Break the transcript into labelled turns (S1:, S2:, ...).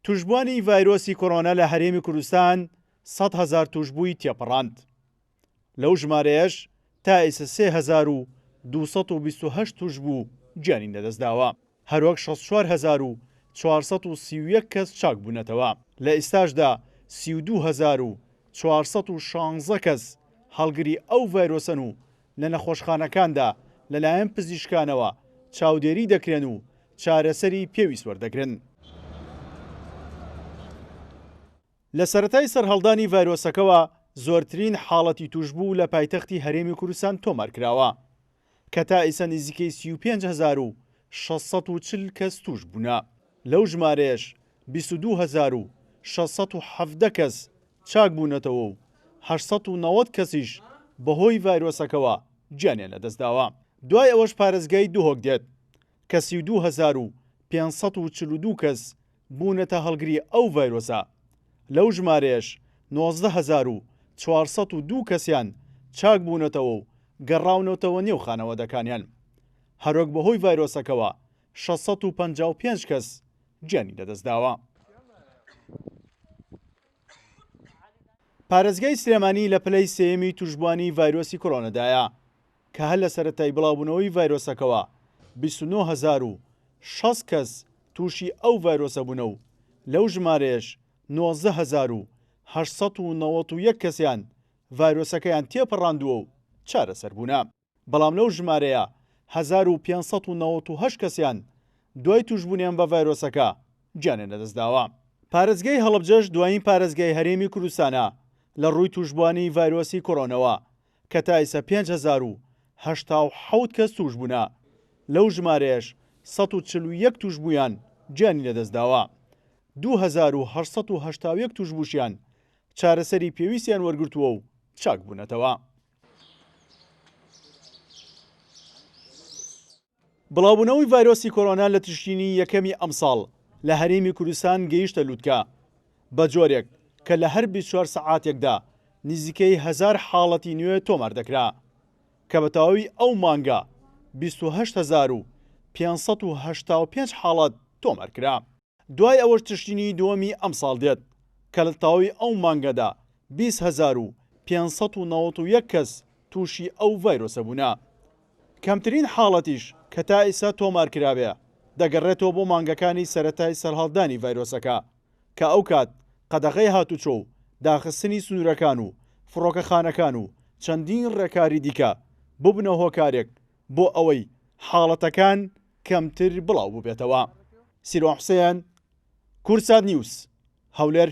S1: تووشبووانی ڤایرۆسی کۆرۆنا لە هەرێمی کوردستان 100,000 تووشبووی تێپەڕاند. لەو ژمارەیەش تا ئیسە 3228 تووشبوو گیانی لەدەستداوە. هەروەک 64431 کەس چاکبوونەتەوە. لە ئیستاشدا 32416 کەس هەڵگری ئەو ڤایرۆسەن و لە نەخۆشخانەکاندا لەلایەن پزیشکانەوە چاودێری دەکرێن و چارەسەری پێویست وەردەگرن. لە سەرەتای سەرهەڵدانی ڤایرۆسەکەوە زۆرترین حاڵەتی تووشبوو لە پایتەختی هەرێمی کوردستان تۆمارکراوە، کە تا ئیسە نزیکەی 35,640 کەس تووشبوونە، لەو ژمارەیەش 22,617 کەس چاکبوونەتەوە و 890 کەسیش بەهۆی ڤایرۆسەکەوە گیانیان لەدەستداوە. دوای ئەوەش پارێزگای دهۆک دێت، کە 32,542 کەس بوونەتە هەڵگری ئەو ڤایرۆسە، لەو ژمارەیەش 19,402 کەسیان چاکبوونەتەوە و گەڕاونەتەوە نێو خانەوادەکانیان. هەروەک بەهۆی ڤایرۆسەکەوە 655 کەس گیانی لەدەستداوە. پارێزگای سلێمانی لە پلەی سێیەمی تووشبووانی ڤایرۆسی کۆرۆنادایە، کە هەر لە سەرەتای بڵاوبوونەوەی ڤایرۆسەکەوە 29,060 کەس تووشی ئەو ڤایرۆسە بوونە و لەو ژمارەیەش 19,891 کەسیان ڤایرۆسەکەیان تێپەڕاندووە و چارەسەر بوونە. بەڵام لەو ژمارەیە 1598 کەسیان دوای تووشبوونیان بە ڤایرۆسەکە گیانیان لەدەستداوە. پارێزگای هەڵەبجەش دوایین پارێزگای هەرێمی کوردستانە لە ڕووی تووشبووانی ڤایرۆسی کۆرۆنەوە کە تا ئیسە 5087 کەس تووشبوونە، لەو ژمارەیەش 141 تووشبوویان گیانی لەدەستداوە، 2881 تووشبووشیان چارەسەری پێویستیان وەرگرتووە و چاکبوونەتەوە. بڵاوبوونەوەی ڤایرۆسی کۆرۆنا لە تشرینی یەکەمی ئەمساڵ لە هەرێمی کوردستان گەیشتە لوتکە، بە جۆرێک کە لە هەر 24 سەعاتێکدا نزیکەی 1000 حاڵەتی نوێ تۆمار دەکرا، کە بە تەواوی ئەو مانگە 28585 حاڵەت تۆمار کرا. دوای ئەوەش تشرینی دووەمی ئەمساڵ دێت کە لە تەواوی ئەو مانگەدا 20,591 کەس تووشی ئەو ڤایرۆسە بوونە. کەمترین حاڵەتیش کە تا ئیستا تۆمار کرابێ دەگەڕێتەوە بۆ مانگەکانی سەرەتای سەرهەڵدانی ڤایرۆسەکە کە ئەوکات قەدەغەی هاتوچۆ و داخستنی سنوورەکان و فڕۆکەخانەکان و چەندین ڕێکاری دیکە ببنە هۆکارێک بۆ ئەوەی حاڵەتەکان کەمتر بڵاو ببێتەوە. سیروان حوسێن، کوردسات نیوز، هەولێر.